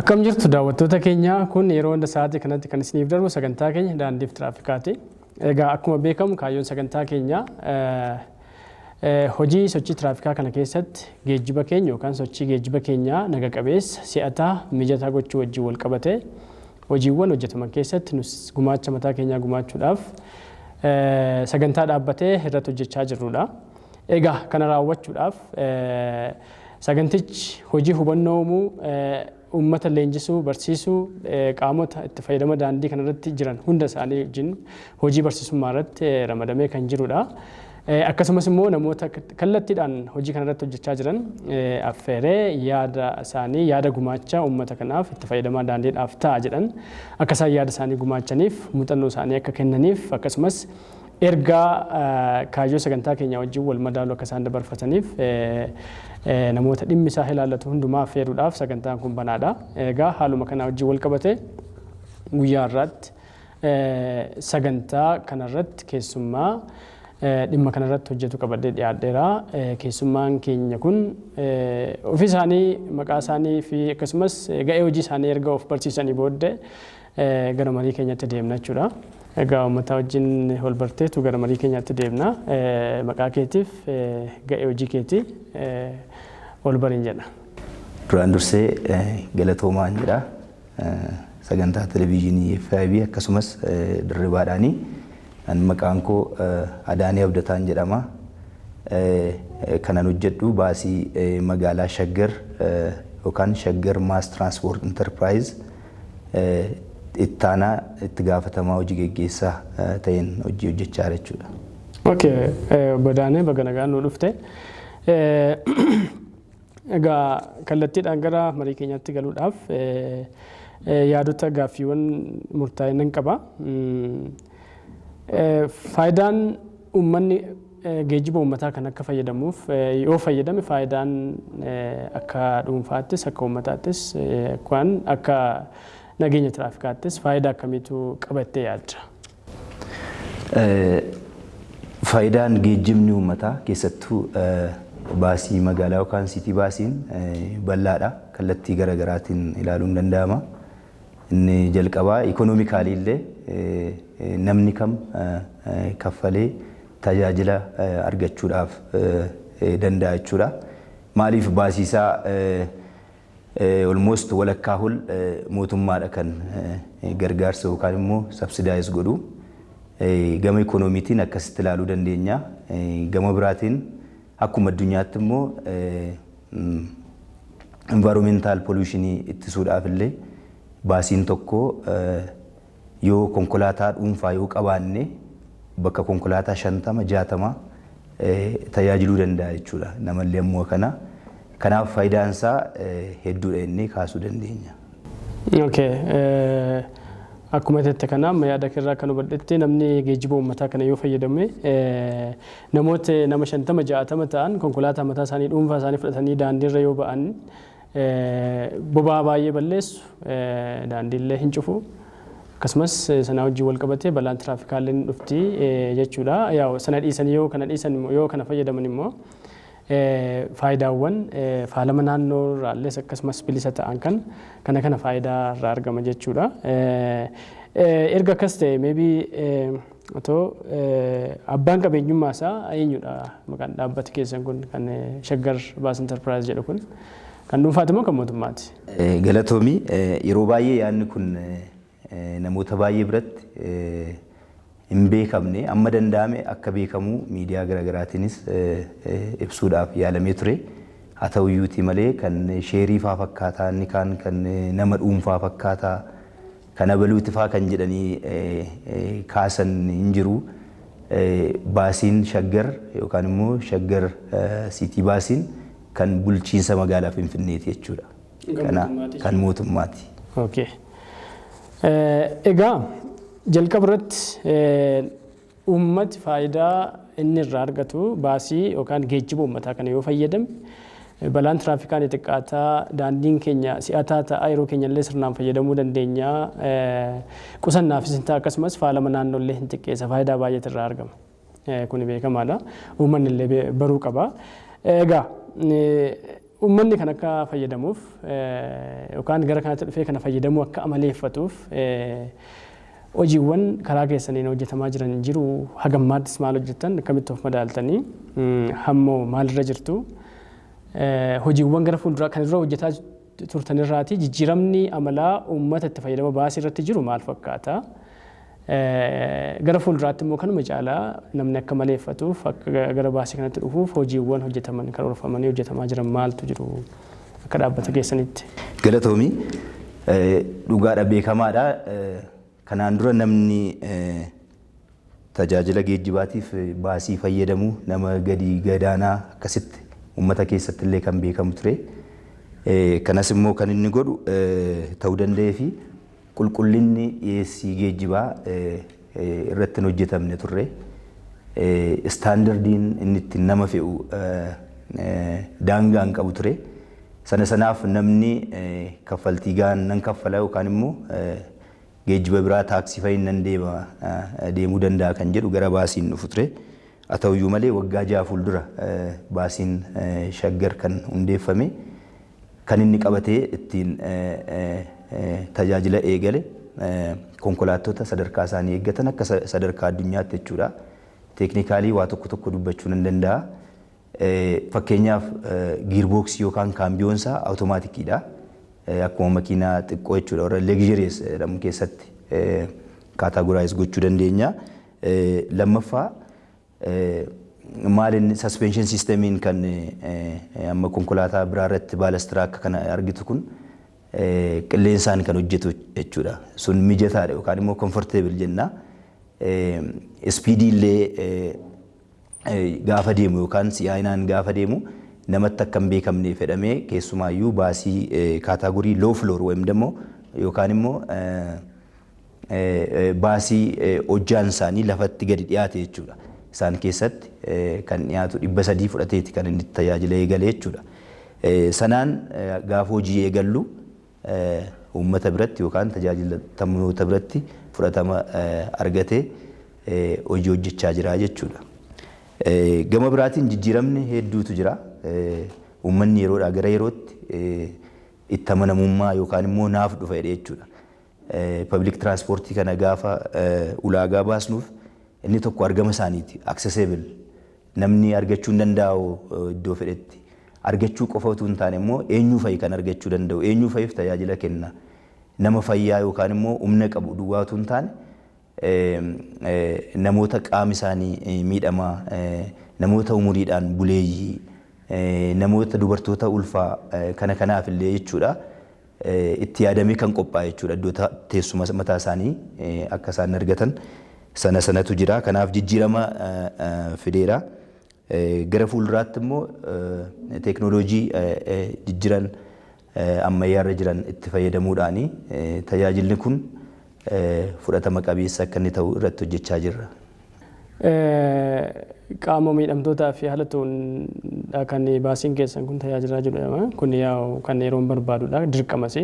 Akkam jirtu daawwattoota keenya? Kun yeroo hunda sa'aatii kanatti kan isiniif darbu sagantaa keenya daandiif tiraafikaati. Egaa akkuma beekamu kaayyoon sagantaa keenya hojii sochii tiraafikaa kana keessatti geejjiba keenya yookaan sochii geejjiba keenyaa naga qabeessa, si'ataa, mijataa gochuu wajjin wal qabatee hojiiwwan hojjetaman keessatti nus gumaacha mataa keenyaa gumaachuudhaaf sagantaa dhaabbatee irratti hojjechaa jirrudha. Egaa kana raawwachuudhaaf sagantichi hojii hubannoo uumuu, uummata leenjisuu, barsiisuu, qaamota itti fayyadama daandii kanarratti jiran hunda isaanii wajjin hojii barsiisummaa irratti ramadamee kan jirudha. Akkasumas immoo namoota kallattiidhaan hojii kanarratti hojjechaa jiran affeeree yaada isaanii, yaada gumaachaa uummata kanaaf itti fayyadamaa daandiidhaaf ta'a jedhan akka isaan yaada isaanii gumaachaniif, muuxannoo isaanii akka kennaniif, akkasumas ergaa kaayyoo sagantaa keenya wajjin wal madaalu akka isaan dabarfataniif namoota dhimmi isaa ilaallatu hundumaa affeeruudhaaf sagantaan kun banaadha. Egaa haaluma kanaa wajjin wal qabate guyyaa har'aatti sagantaa kanarratti keessummaa dhimma kanarratti hojjetu qabadhee dhiyaadheera. Keessummaan keenya kun ofii isaanii maqaa isaanii fi akkasumas ga'ee hojii isaanii erga of barsiisanii booddee gara marii keenyatti deemna jechuudha. Egaa uummata wajjin wal barteetu gara marii keenyatti deemna. Maqaa keetiif ga'ee hojii keetii wal bariin jedha. Duraan dursee galatoomaan jedha. Sagantaa televezyiinii FIB akkasumas Dirribaadhaanii. Maqaan koo Adaanee Abdataan jedhama. Kanan hojjedhu baasii magaalaa Shaggar yookaan Shaggar Mass Transport Enterprise ittaanaa itti gaafatamaa hojii geggeessaa ta'een hojii hojjechaa jira jechuudha. Okay, obbo Adaanee, baga nagaan nu dhufte. Egaa kallattiidhaan gara marii keenyaatti galuudhaaf yaadota gaaffiiwwan murtaa'e nan qaba. Faayidaan uummanni geejjiba uummataa kan akka fayyadamuuf, yoo fayyadame faayidaan akka dhuunfaattis, akka uummataattis, kan akka nageenya tiraafikaattis faayidaa akkamiitu qabattee yaadda? Faayidaan geejjibni uummataa, keessattuu baasii magaalaa yookaan city busiin, bal'aadha. Kallattii garaagaraatiin ilaaluun danda'ama. Inni jalqabaa economically illee namni kam kaffalee tajaajila argachuudhaaf danda'a jechuudha. Maaliif, baasiisaa almost walakkaa ol mootummaadha kan gargaarsa yookaan immoo subsidize godhu. Gama ikoonomiitiin akkasitti ilaaluu dandeenya. Gama biraatiin akkuma addunyaatti immoo environmental pollutionii ittisuudhaaf illee baasiin tokko yoo konkolaataa dhuunfaa yoo qabaanne bakka konkolaataa 50, 60 tajaajiluu danda'a jechuudha. Namallee ammoo kana. Kanaaf faayidaan isaa hedduudha jennee kaasuu dandeenya. Okay. Akkuma jette kana, amma yaada keerraa kan hubadhetti, namni geejjiba uummataa kana yoo fayyadame namoota nama 50, 60 ta'an konkolaataa mataa isaanii dhuunfaa isaanii fudhatanii daandiirra yoo ba'an boba'aa baay'ee balleessu, daandiillee hin cufu. Akkasumas sanaa wajjin wal qabatee balaan tiraafikaallee ni dhufti jechuudha. Yaa sana dhiisan, yoo kana dhiisan, yoo kana fayyadaman immoo faayidaawwan faalama naannoo irraallee akkasumas bilisa ta'an kan kana kana faayidaa irraa argama jechuudha. Erga akkas ta'e, maybe otoo abbaan qabeenyummaa isaa eenyudha? Maqaan dhaabbati keessan kun kan Shaggar Bus Enterprise jedhu kun kan dhuunfaati moo kan mootummaati? Galatoomii. Yeroo baay'ee yaadni kun namoota baay'ee biratti hin beekamne. Amma danda'ame akka beekamu miidiyaa garaagaraatiinis ibsuudhaaf yaalamee ture. Haa ta'uyyuutii malee kan sheerii faa fakkaataa, inni kaan kan nama dhuunfaa fakkaataa, kan abaluuti faa kan jedhanii kaasan hin jiru. Baasiin Shaggar yookaan immoo Shaggar City Busiin kan bulchiinsa magaalaa Finfinneeti jechuudha. Kan mootummaati. Okay. Egaa jalqaba irratti uummati faayidaa inni irraa argatu baasii yookaan geejjiba uummataa kana yoo fayyadame balaan tiraafikaa ni xiqqaataa, daandiin keenya si'ataa ta'a, yeroo keenya illee sirnaan fayyadamuu dandeenya, qusannaafis hin ta'a, akkasumas faalama naannoo illee hin xiqqeessa, faayidaa baay'eetu irraa argama. Kuni beekamaadha. Uummanni illee baruu qaba. Egaa Uummanni kan akka fayyadamuuf yookaan gara kanatti dhufee kana fayyadamuu akka amaleeffatuuf hojiiwwan karaa keessaniin hojjetamaa jiran jiru. Hagammaattis maal hojjetan, akkamitti of madaaltanii, hammoo maalirra jirtu, hojiiwwan gara fuulduraa kan irra hojjetaa turtanirraati jijjiiramni amalaa uummata itti fayyadama baasii irratti jiru maal fakkaata? Gara fuulduraatti immoo kanuma caalaa namni akka maleeffatuuf, akka gara baasii kanatti dhufuuf hojiiwwan hojjetaman, karoorfamanii hojjetamaa jiran maaltu jiru akka dhaabbata keessanitti? Galatoomii, dhugaadha, beekamaadha. Kanaan dura namni tajaajila geejjibaatiif baasii fayyadamu nama gadi gadaanaa akkasitti uummata keessatti illee kan beekamu ture. Kanas immoo kan inni godhu ta'uu danda'ee fi qulqullinni dhiyeessii geejjibaa irratti hin hojjetamne turre. Istaandardiin inni ittiin nama fe'u daangaa hin qabu ture. Sana sanaaf namni kaffaltii gahaan nan kaffala yookaan immoo geejjiba biraa taaksii fa'iin nan deema deemuu danda'a kan jedhu gara baasiin dhufu ture. Haa ta'uyyuu malee, waggaa 6 fuuldura baasiin Shaggar kan hundeeffame, kan inni qabatee ittiin tajaajila eegale konkolaattota sadarkaa isaanii eeggatan akka sadarkaa addunyaatti jechuudha. Technically waa tokko tokko dubbachuu nan danda'a. Fakkeenyaaf, gearboxii yookaan kaambiyoonsaa automaticiidha. Akkuma makiinaa xiqqoo jechuudha, warra luxurious jedhamu keessatti categorize gochuu dandeenya. Lammaffaa, maal inni suspension systemiin kan amma konkolaataa biraa irratti baalastiraa akka kana argitu kun qilleensaan kan hojjetu jechuudha. Sun mijataadha yookaan immoo comfortable jenna. Speedii illee gaafa deemu yookaan si'aayinaan gaafa deemu namatti akka hin beekamne fedhamee, keessumaayyuu baasii category low floor ወይም ደግሞ yookaan immoo baasii hojjaan isaanii lafatti gadi dhiyaate jechuudha. Isaan keessatti kan dhiyaatu 300 fudhateeti kan inni tajaajila eegale jechuudha. Sanaan gaafa hojii eegallu uummata biratti yookaan tajaajilamtoota biratti fudhatama argatee hojii hojjechaa jira jechuudha. Gama biraatiin jijjiiramni hedduutu jira. Uummanni yeroodhaa gara yerootti itti amanamummaa yookaan immoo naaf dhufa jedhee jechuudha. Public transportii kana gaafa ulaagaa baasnuuf inni tokko argama isaaniiti. Accessible. Namni argachuu hin danda'u iddoo fedhetti. Argachuu qofa utuu hin taane immoo eenyu fa'i kan argachuu danda'u, eenyu fa'iif tajaajila kenna. Nama fayyaa yookaan immoo humna qabu duwwaa utuu hin taane, namoota qaami isaanii miidhamaa, namoota umuriidhaan buleeyyii, namoota dubartoota ulfaa kana kanaaf illee jechuudha. Itti yaadamee kan qophaa'e jechuudha. Iddoo teessuma mataa isaanii akka isaan argatan sana sanatu jira. Kanaaf jijjiirama fideera. Gara fuulduraatti immoo teeknooloojii jijjiiran ammayyaarra jiran itti fayyadamuudhaani tajaajilli kun fudhatama qabeessa akka inni ta'u irratti hojjechaa jirra. Qaama miidhamtootaa fi haala ta'uun kan baasiin keessan kun tajaajilaa jiru. Kun yaa'u kan yeroon barbaadudha, dirqamas.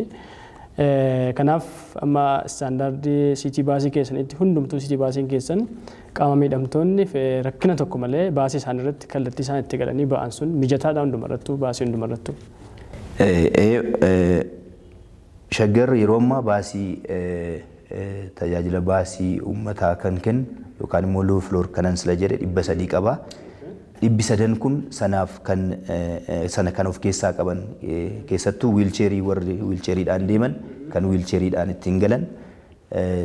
Kanaaf amma istaandaardii city busii keessanitti hundumtuu city busiin keessan qaama miidhamtoonni rakkina tokko malee baasii isaan irratti kallattii isaan itti galanii ba'an sun mijataadha hundumarrattuu, baasii hundumarrattuu? Shaggar yeroo ammaa baasii tajaajila baasii uummataa kan kennu yookaan immoo low floor kanan sila jedhe 300 qaba. 300n kun sanaaf kan sana kan of keessaa qaban, keessattuu wheelchairii, warri wheelchairiidhaan deeman kan wheelchairiidhaan ittiin galan,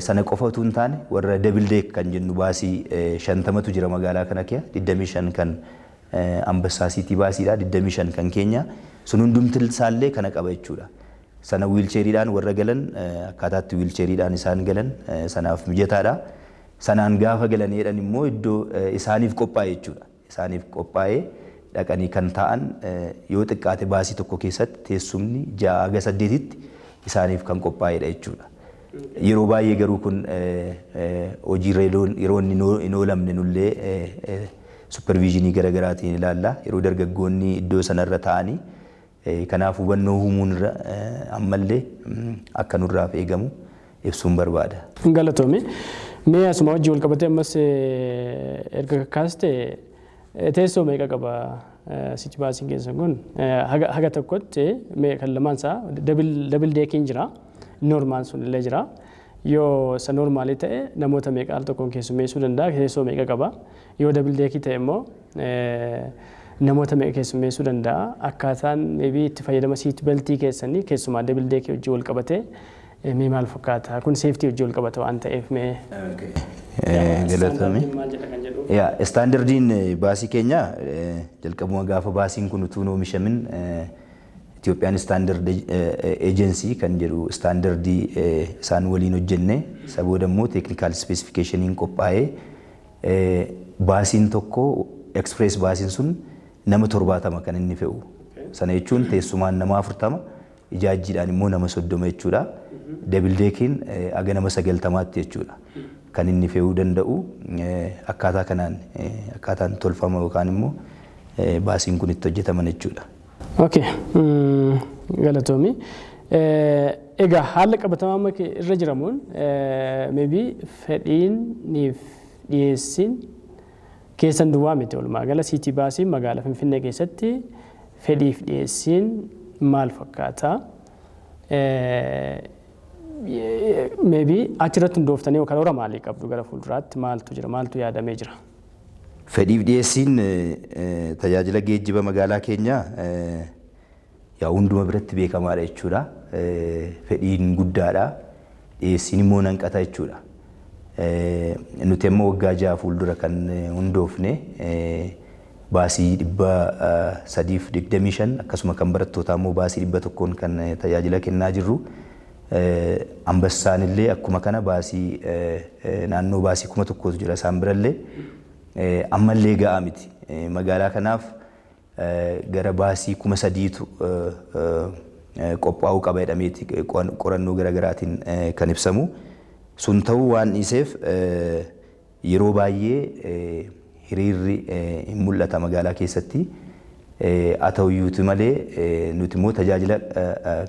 sana qofa utuu hin taane warra double deck kan jennu baasii 50tu jira magaalaa kana keessa, 25 kan Ambassaa City busiidha, 25 kan keenya, sun hundumti isaallee kana qaba jechuudha. Sana wheelchairiidhaan warra galan akkaataatti wheelchairiidhaan isaan galan sanaaf mijataadha. Sanaan gaafa galan jedhan immoo iddoo isaaniif qophaa'e jechuudha. Isaaniif qophaa'ee dhaqanii kan taa'an, yoo xiqqaate baasii tokko keessatti teessumni 6 haga 8tti isaaniif kan qophaa'edha jechuudha. Yeroo baay'ee garuu kun hojiirra yeroo inni hin oolamne nullee supervisionii garaagaraatiin ilaalla. Yeroo dargaggoonni iddoo sanarra taa'anii, kanaaf hubannoo uumuun irra ammallee akka nurraaf eegamu ibsuun barbaada. Galatoomi. Mee asuma wajjin wal qabatee ammas erga kakkaaste, teessoo meeqa qaba? City busiin keessan kun haga tokkotti kan lamaan isaa double deckiin jira. Normal sun illee jira. Yoo isa normalii ta'e namoota meeqa al tokkoon keessummeessuu danda'a? Teessoo meeqa qaba? Yoo double deckii ta'e immoo namoota meeqa keessummeessuu danda'a? Akkaataan maybe itti fayyadama seat beltii keessanii keessumaa double deckii hojii wal qabatee mee maal fakkaata? Kun safety hojii wal qabata waan ta'eef mee. Galatoomi. Maal jedha kan jedhu. Yaa, standardiin baasii keenya jalqabuma gaafa baasiin kun utuu hin oomishamin Itoophiyaan Standard Agency kan jedhu standardii isaan waliin hojjenne, isa booda immoo technical specificationiin qophaa'ee baasiin tokko, express busiin sun nama 70 kan inni fe'u. Sana jechuun teessumaan nama 40, ijaajjiidhaan immoo nama 30 jechuudha. Double deckiin aga nama 90tti jechuudha. Kan inni fe'uu danda'u akkaataa kanaan akkaataan tolfama yookaan immoo baasiin kun itti hojjetaman jechuudha. Okay, galatoomi. Egaa haala qabatamaa amma irra jiramuun maybe fedhiiniif dhiyeessiin keessan duwwaa miti, walumaa gala city busii magaalaa Finfinnee keessatti fedhiif dhiyeessiin maal fakkaata? Maybe achirratti hundooftanii karoora maalii qabdu? Gara fuulduraatti maaltu jira? Maaltu yaadamee jira? Fedhiif dhiyeessiin tajaajila geejjiba magaalaa keenyaa yaa hunduma biratti beekamaadha jechuudha. Fedhiin guddaadha. Dhiyeessiin immoo nanqata jechuudha. Nuti immoo waggaa 6 fuuldura kan hundoofne baasii 325, akkasuma kan barattootaa immoo baasii 100n kan tajaajila kennaa jirru. Ambassaan illee akkuma kana baasii naannoo baasii 1000tu jira isaan birallee, ammallee ga'aa miti. Magaalaa kanaaf gara baasii 3000tu qophaa'uu qaba jedhameeti qorannoo garaagaraatiin kan ibsamu. Sun ta'uu waan dhiiseef yeroo baay'ee hiriirri hin mul'ata magaalaa keessatti. Haa ta'uyyuuti malee nuti immoo tajaajila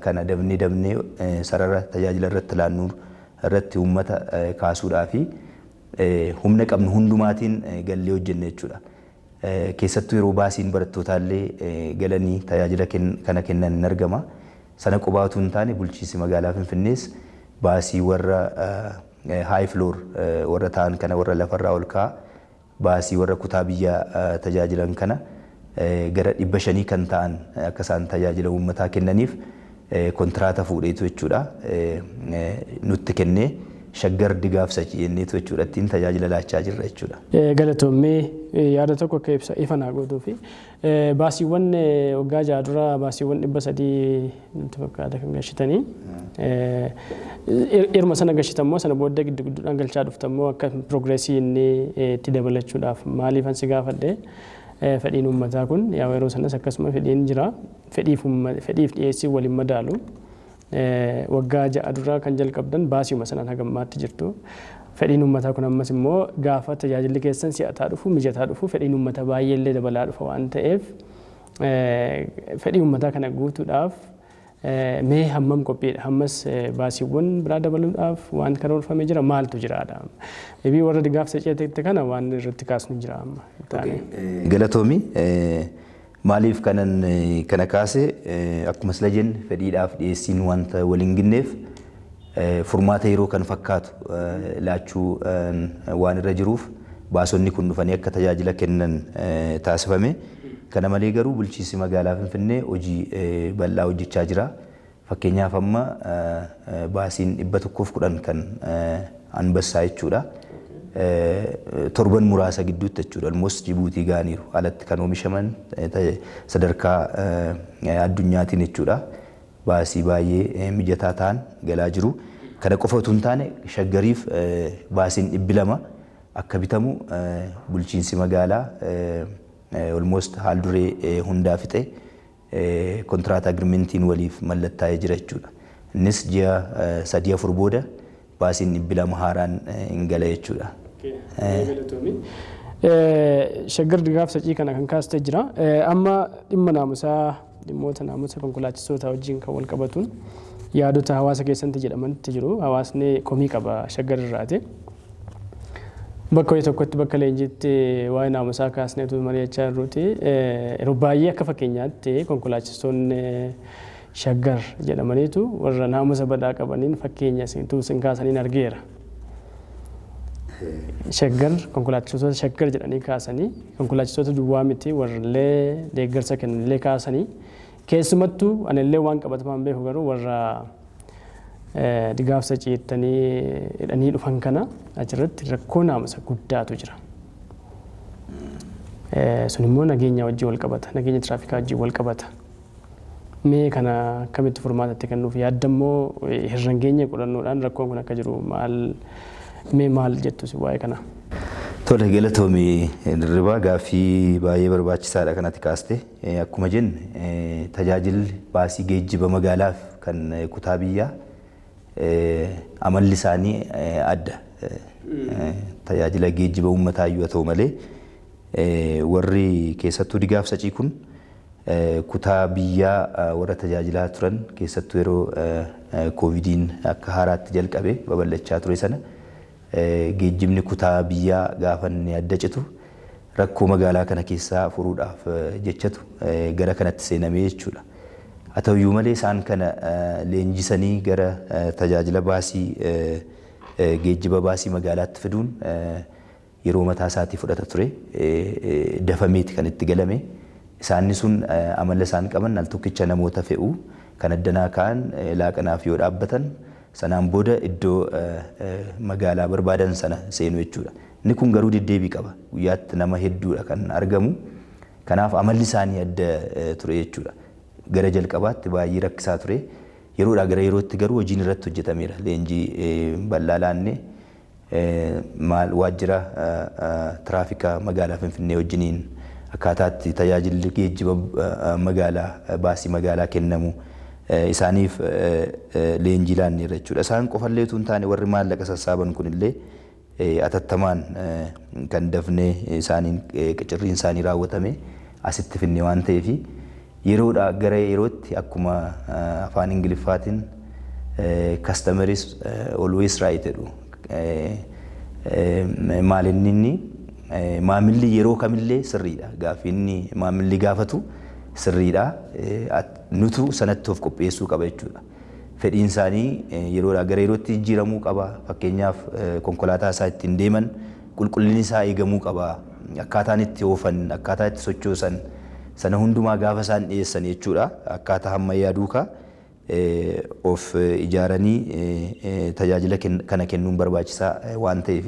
kana dabnee dabnee sarara tajaajila irratti laannu irratti uummata kaasuudhaa fi humna qabnu hundumaatiin gallee hojjenne jechuudha. Keessattuu yeroo baasiin barattootallee galanii tajaajila kana kennan hin argama. Sana qobaatu hin taane, bulchiinsi magaalaa Finfinnees baasii warra high floor warra ta'an kana, warra lafarraa ol ka'a, baasii warra kutaa biyyaa tajaajilan kana gara 500 kan ta'an akka isaan tajaajila uummataa kennaniif kontiraata fuudheetu jechuudha. Nutti kennee, Shaggar Digaaf Sachii jenneetu jechuudha ittiin tajaajila laachaa jirra jechuudha. Galatoommee, yaada tokko akka ibsa ifa naa gootuu fi baasiiwwan waggaa 6 dura baasiiwwan 300 nutti fakkaata kan gashitanii. Yeruma sana gashitammoo sana booddee giddu gidduudhaan galchaa dhuftammoo akka progressii inni itti dabalachuudhaaf maaliifan si gaafadhe, fedhiin uummataa kun yaa yeroo sanas akkasuma fedhiin jira, fedhiif dhiyeessii waliin madaalu. Waggaa 6 dura kan jalqabdan baasiuma sanaan hagammaatti jirtu. Fedhiin uummataa kun ammas immoo gaafa tajaajilli keessan si'ataa dhufu, mijataa dhufu, fedhiin uummataa baay'ee illee dabalaa dhufa waan ta'eef, fedhii uummataa kana guutuudhaaf mee hammam qophiidha? Hammas baasiiwwan biraa dabaluudhaaf waan karoorfamee jira, maaltu jiraadha? Maybe warra Digaaf Saceetti kana waan irratti kaasnu jira amma. Galatoomi. Maaliif kanan kana kaase? Akkuma sila jenne fedhiidhaaf dhiyeessiin wanta waliin ginneef furmaata yeroo kan fakkaatu laachuu waan irra jiruuf baasonni kun dhufanii akka tajaajila kennan taasifame. Kana malee garuu bulchiinsi magaalaa Finfinnee hojii bal'aa hojjechaa jira. Fakkeenyaaf amma baasiin 110 kan Anbassaa jechuudha. Torban muraasa gidduutti jechuudha. Almost Jibuutii ga'aniiru. Alatti kan oomishaman sadarkaa addunyaatiin jechuudha. Baasii baay'ee mijataa ta'an galaa jiru. Kana qofa utuu hin taane Shaggariif baasiin 200 akka bitamu bulchiinsi magaalaa almost haal duree hundaa fixe contract agreementiin waliif mallattaa'ee jira jechuudha. Innis ji'a 3 4 booda baasiin 200 haaraan hin gala jechuudha. Shaggar Digaaf Sacii kana kan kaastee jira. Amma dhimma naamusaa, dhimmoota naamusa konkolaachistoota wajjin kan wal qabatuun yaadota hawaasa keessatti jedhamantti jiru. Hawaasni komii qaba Shaggar irraati. Bakka hojii tokkotti, bakka leenjiitti waa'ee naamusaa kaasneetu mari'achaa jirruuti. Yeroo baay'ee akka fakkeenyaatti konkolaachistoonni Shaggar jedhamaniitu warra naamusa badaa qabaniin fakkeenya isin kaasaniin argeera. Shaggar, konkolaachistoota Shaggar jedhanii kaasanii, konkolaachistoota duwwaa miti, warrallee deeggarsa kennanillee kaasanii, keessumattuu anillee waan qabatamaan beeku garuu warra digaafsa ciittanii hidhanii dhufan kana achirratti rakkoo naamusa guddaatu jira. Sun immoo nageenya wajjin wal qabata, nageenya tiraafikaa wajjin wal qabata. Mee kana akkamitti furmaatatti kennuuf yaaddammoo hirrangeenya qorannoodhaan rakkoon kun akka jiru maal, mee maal jettu si waa'ee kana? Tole, galatoomii Dirribaa, gaaffii baay'ee barbaachisaadha kanatti kaaste. Akkuma jenne, tajaajilli baasii geejjiba magaalaaf kan kutaa biyyaa amalli isaanii adda. Tajaajila geejjiba uummataa iyyuu haa ta'u malee, warri keessattuu digaaf sacii kun kutaa biyyaa warra tajaajilaa turan, keessattuu yeroo koovidiin akka haaraatti jalqabe babal'achaa ture sana, geejjibni kutaa biyyaa gaafa inni adda citu rakkoo magaalaa kana keessaa furuudhaaf jechatu gara kanatti seenamee jechuudha. Haa ta'uyyuu malee, isaan kana leenjisanii gara tajaajila baasii geejjiba baasii magaalaatti fiduun yeroo mataa isaatii fudhata ture. Dafameeti kan itti galame. Isaanni sun amala isaan qaban al tokkicha namoota fe'uu kan addanaa ka'an laaqanaaf yoo dhaabbatan, sanaan booda iddoo magaalaa barbaadan sana seenu jechuudha. Inni kun garuu deddeebii qaba. Guyyaatti nama hedduudha kan argamu. Kanaaf amalli isaanii adda ture jechuudha. Gara jalqabaatti baay'ee rakkisaa ture. Yeroodhaa gara yerootti garuu hojiin irratti hojjetameera. Leenjii bal'aa laannee, maal, waajjira tiraafikaa magaalaa Finfinnee wajjiniin akkaataatti tajaajilli geejjiba magaalaa baasii magaalaa kennamu isaaniif leenjii laanneerra jechuudha. Isaan qofallee utuu hin taane, warri maallaqa sassaaban kunillee atattamaan kan dafnee isaaniin qicirriin isaanii raawwatame asitti finne waan ta'eef, yeroodhaa gara yerootti akkuma afaan Ingiliffaatiin "Customer is always right" jedhu. Maal inni, maamilli yeroo kamillee sirriidha. Gaaffiin maamilli gaafatu sirriidha. Nutu sanatti of qopheessuu qaba jechuudha. Fedhiin isaanii yeroodhaa gara yerootti jijjiiramuu qaba. Fakkeenyaaf, konkolaataa isaa ittiin deeman qulqullinni isaa eegamuu qaba. Akkaataan itti oofan, akkaataa itti sochoosan sana hundumaa gaafa isaan dhiyeessan jechuudha. Akkaataa ammayyaa duukaa of ijaaranii tajaajila kana kennuun barbaachisaa waan ta'eef,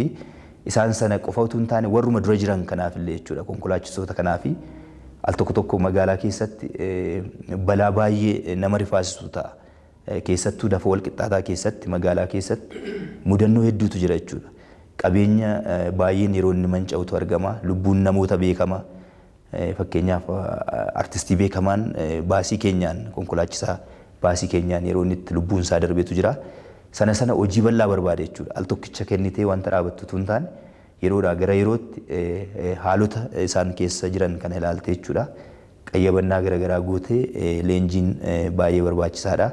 isaan sana qofa utuu hin taane, warruma dura jiran kanaaf illee jechuudha, konkolaachistoota kanaafi al tokko tokko magaalaa keessatti balaa baay'ee nama rifaasisu ta'a. Keessattuu lafa wal qixxaataa keessatti, magaalaa keessatti mudannoo hedduutu jira jechuudha. Qabeenya baay'een yeroo inni manca'utu argama. Lubbuun namoota beekama. Fakkeenyaaf, artistii beekamaan baasii keenyaan, konkolaachisaa baasii keenyaan yeroo inni itti lubbuun isaa darbetu jira. Sana sana hojii bal'aa barbaada jechuudha. Al tokkicha kennitee wanta dhaabattu utuu hin taane, yeroodhaa gara yerootti haalota isaan keessa jiran kana ilaalte jechuudha. Qayyabannaa garaagaraa gootee leenjiin baay'ee barbaachisaadha.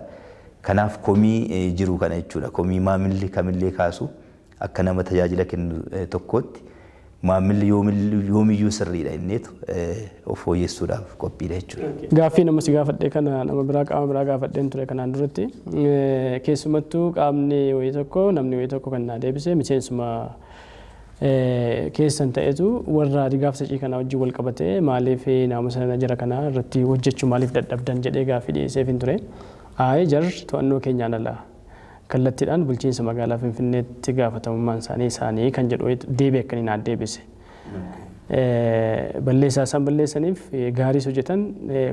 Kanaaf komii jiru kana jechuudha. Komii maamilli kamillee kaasu, akka nama tajaajila kennu tokkootti maamilli yoomiyyuu sirriidha inneetu of fooyyessuudhaaf qophiidha jechuudha. Gaaffii nama si gaafadhe kana nama biraa, qaama biraa gaafadheen ture kanaan duratti. Keessumattuu qaamni wayii tokko, namni wayii tokko kan naa deebise, miseensuma keessan ta'etu, warra digaaf sacii kana wajjin wal qabatee maaliif naamusa jara kanaa irratti hojjechuu maaliif dadhabdan jedhee gaaffii dhiyeesseef hin ture. Ayi, jarri to'annoo keenyaan ala, kallattiidhaan bulchiinsa magaalaa Finfinneetti gaafatamummaan isaanii kan jedhu deebii akkanii naan deebise. Balleessaa isaan balleessaniif, gaariis hojjetan,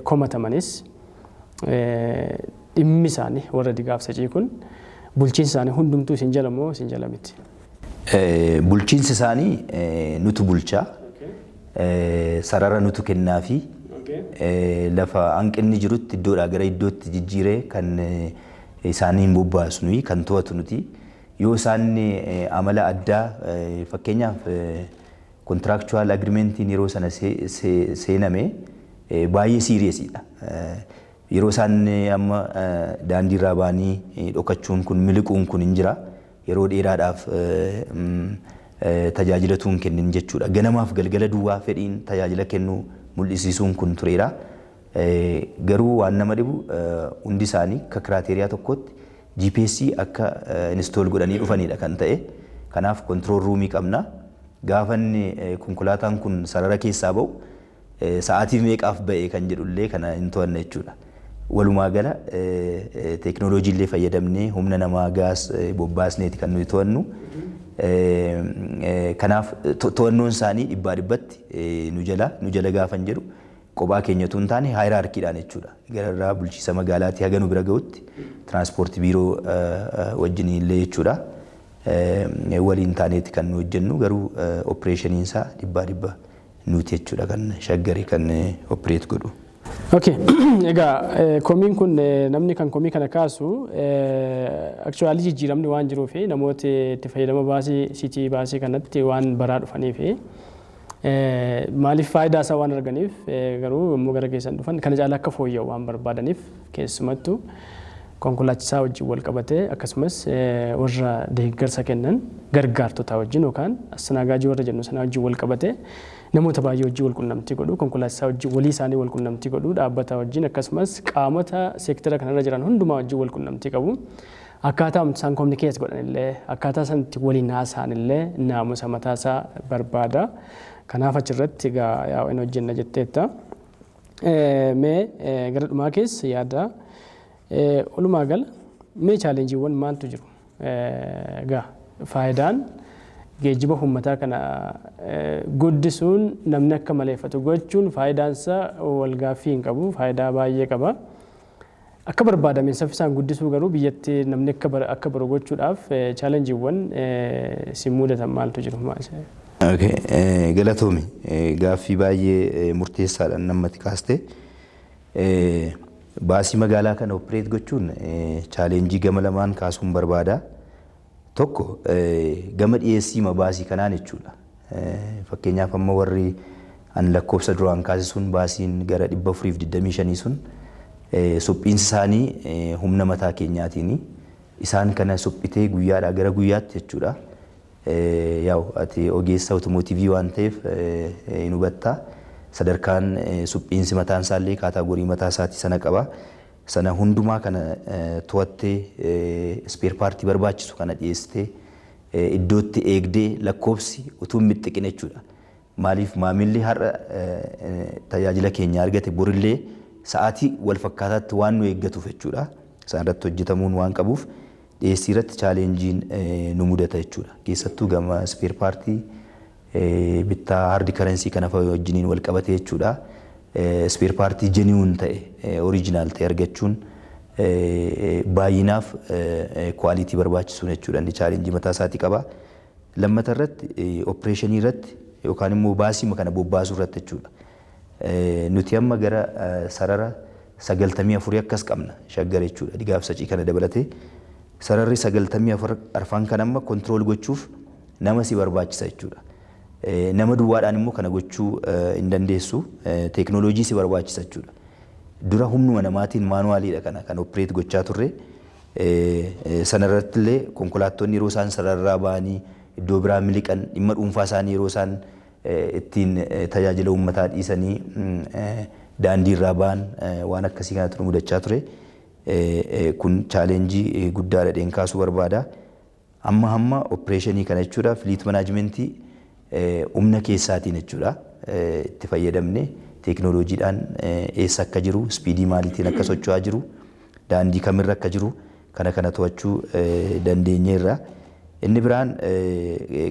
komatamanis, dhimmi isaanii warra digaaf sacii kun bulchiinsi isaanii hundumtuu isin jala moo isin jala miti? Bulchiinsi isaanii nutu bulchaa, sarara nutu kennaafi, lafa hanqinni jirutti iddoodhaa gara iddootti jijjiiree kan isaaniin bobbaasu nuyi, kan to'atu nuti. Yoo isaan amala addaa, fakkeenyaaf, contractual agreementiin yeroo sana seename baay'ee seriousiidha. Yeroo isaan amma daandiirraa ba'anii dhokachuun kun, miliquun kun hin jira. Yeroo dheeraadhaaf Tajaajila tuun kennin jechuudha. Ganamaaf galgala duwwaa fedhiin tajaajila kennuu mul'isiisuun kun tureera. Garuu waan nama dhibu, hundi isaanii akka criteria tokkotti GPS akka install godhanii dhufanidha kan ta'e. Kanaaf control roomii qabna. Gaafa inni konkolaataan kun sarara keessaa ba'u sa'aatii meeqaaf ba'e kan jedhullee kana hin to'anna jechuudha. Walumaa gala teekinooloojii illee fayyadamnee, humna namaa gaas bobbaasneeti kan nuyi to'annu. Kanaaf to'annoon isaanii dhibbaa dhibbatti nu jala gaafan jedhu, kophaa keenya utuu hin taane hierarchydhaan jechuudha. Gararraa bulchiisa magaalaatii haga nu bira gahutti tiraanspoortii biiroo wajjin illee jechuudha. Waliin taaneeti kan nu hojjennu, garuu operationiin isaa dhibbaa dhibba nuti jechuudha kan Shaggarii kan operate godhu. Okay, egaa komiin kun, namni kan komii kana kaasu, actually jijjiiramni waan jiruu fi namooti itti fayyadama baasii city busii kanatti waan baraa dhufanii fi maaliif faayidaa isaa waan arganiif, garuu yommuu gara keessan dhufan kana caalaa akka fooyya'u waan barbaadaniif, keessumattuu konkolaachisaa wajjin wal qabatee, akkasumas warra deeggarsa kennan gargaartota wajjin yookaan astanaagaajii warra jennu sana wajjin wal qabatee, namoota baay'ee wajjin wal qunnamtii godhu, konkolaachisaa wajjin walii isaanii wal qunnamtii godhu, dhaabbata wajjin, akkasumas qaamota seektara kanarra jiran hundumaa wajjin wal qunnamtii qabu. Akkaataa isaan communicate godhan illee, akkaataa isaan itti waliin haasa'an illee naamusa mataasaa barbaada. Kanaaf achirratti egaa yaa'u hojjenna jetteetta. Mee gara dhumaa keessa yaada walumaa gala mee challengeiiwwan maaltu jiru? Egaa faayidaan geejjiba uummataa kana guddisuun, namni akka maleeffatu gochuun, faayidaansaa walgaaffii hin qabu, faayidaa baay'ee qaba. Akka barbaadameen saffisaan guddisuu garuu biyyatti namni akka baru gochuudhaaf challengeiiwwan si mudatan maaltu jiru? Galatoomi, gaaffii baay'ee murteessaadha namatti kaaste. Baasii magaalaa kana operate gochuun challenge gama lamaan kaasuun barbaada. Tokko gama dhiyeessii baasii kanaan jechuudha. Fakkeenyaaf amma warri an lakkoofsa duraan kaasisuun, baasiin gara 425 sun, suphiinsi isaanii humna mataa keenyaatiin isaan kana suphitee guyyaadhaa gara guyyaatti jechuudha. Yaa'u ati ogeessa automotive waan ta'eef hin hubattaa. Sadarkaan suphiinsi mataan isaallee category mataa isaatii sana qaba. Sana hundumaa kana to'attee, spare partii barbaachisu kana dhiyeessitee, iddootti eegdee, lakkoofsi utuu hin mixxiqin jechuudha. Maaliif, maamilli har'a tajaajila keenya argate borillee sa'aatii wal fakkaataatti waan nu eeggatuuf jechuudha. Isaan irratti hojjetamuun waan qabuuf dhiyeessii irratti challengeiin nu mudata jechuudha. Keessattuu gama spare partii bittaa hard currency kana fa'a wajjiniin wal qabate jechuudha. Spare partii genuine ta'e, original ta'e argachuun, baay'inaaf quality barbaachisuun jechuudha. Inni challenge mataa isaatii qaba. Lammata irratti operationii irratti yookaan immoo baasii kana bobbaasuu irratti jechuudha. Nuti amma gara sarara 94 akkas qabna Shaggar jechuudha. Digaaf sacii kana dabalatee sararri 94 kan amma control gochuuf nama si barbaachisa jechuudha. Nama duwwaadhaan immoo kana gochuu hin dandeessu. Teeknooloojii si barbaachisa jechuudha. Dura humnuma namaatiin manualiidha kana kan operate gochaa turre. Sanarratti illee konkolaattonni yeroo isaan sararraa ba'anii iddoo biraa miliqan, dhimma dhuunfaa isaanii yeroo isaan ittiin tajaajila uummataa dhiisanii daandii irraa ba'an, waan akkasii kanatu nu mudachaa ture. Kun challenge guddaadha dheen kaasuu barbaada. Amma hamma operationii kana jechuudha, fleet managementii humna keessaatiin jechuudha itti fayyadamne, teeknooloojiidhaan eessa akka jiru, speedii maaliitiin akka socho'aa jiru, daandii kamirra akka jiru kana kana to'achuu dandeenyeerra. Inni biraan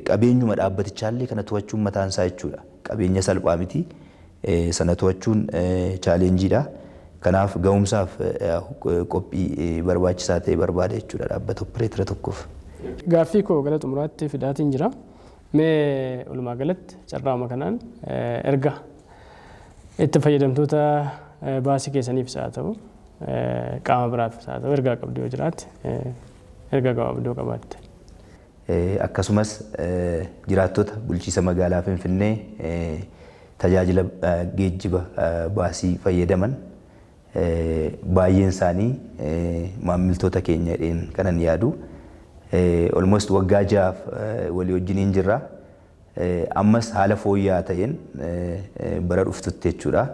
qabeenyuma dhaabbatichaallee kana to'achuun mataan isaa jechuudha. Qabeenya salphaa miti. Sana to'achuun challengeiidha. Kanaaf ga'umsaaf qophii barbaachisaa ta'e barbaada jechuudha dhaabbata operatora tokkoof. Gaaffii koo gara xumuraatti fidaatiin jira. Mee walumaa galatti carraama kanaan erga itti fayyadamtoota baasii keessaniifis haa ta'u, qaama biraafis haa ta'u, ergaa qabdu yoo jiraate, ergaa gabaabduu qabaatte. Akkasumas jiraattota bulchiisa magaalaa Finfinnee tajaajila geejjiba baasii fayyadaman, baay'een isaanii maamiltoota keenya jedheen kanan yaadu. Almost waggaa 6f walii wajjiniin jirra. Ammas haala fooyya'aa ta'een bara dhuftutti jechuudha.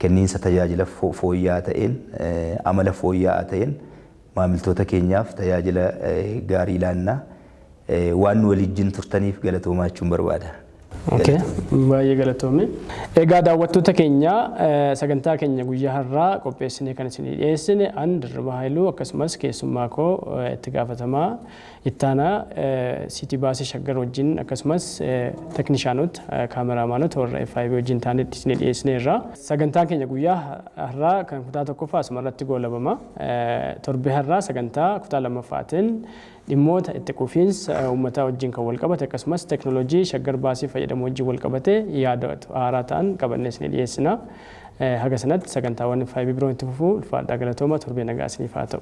Kenniinsa tajaajila fooyya'aa ta'een, amala fooyya'aa ta'een maamiltoota keenyaaf tajaajila gaarii laannaa. Waan nu waliin turtaniif galatoomaa jechuun barbaada. Okay, baay'ee galatoome. Egaa daawwattoota keenya, sagantaa keenya guyyaa har'aa qopheessinee kan isinii dhiyeessine an Dirribii Haayiluu akkasumas keessummaa koo itti gaafatamaa ittaanaa City Bus Shaggar wajjin akkasumas teknishaanota, kaameraamaanota warra FIB wajjin taanee isinii dhiyeessineerra. Sagantaan keenya guyyaa har'aa kan kutaa tokkoffaa asuma irratti goolabama. Torbee har'aa sagantaa kutaa lammaffaatiin dhimmoota itti quufiinsa uummataa wajjin kan wal qabate akkasumas teknooloojii Shaggar Baasii fayyadamu wajjin wal qabate yaada haaraa ta'an qabannee isinii dhiyeessina. Haga sanatti sagantaawwan FIB biroon itti fufuu. Ulfaadhaa, galatooma. Torbee nagaa isiniif haa ta'u.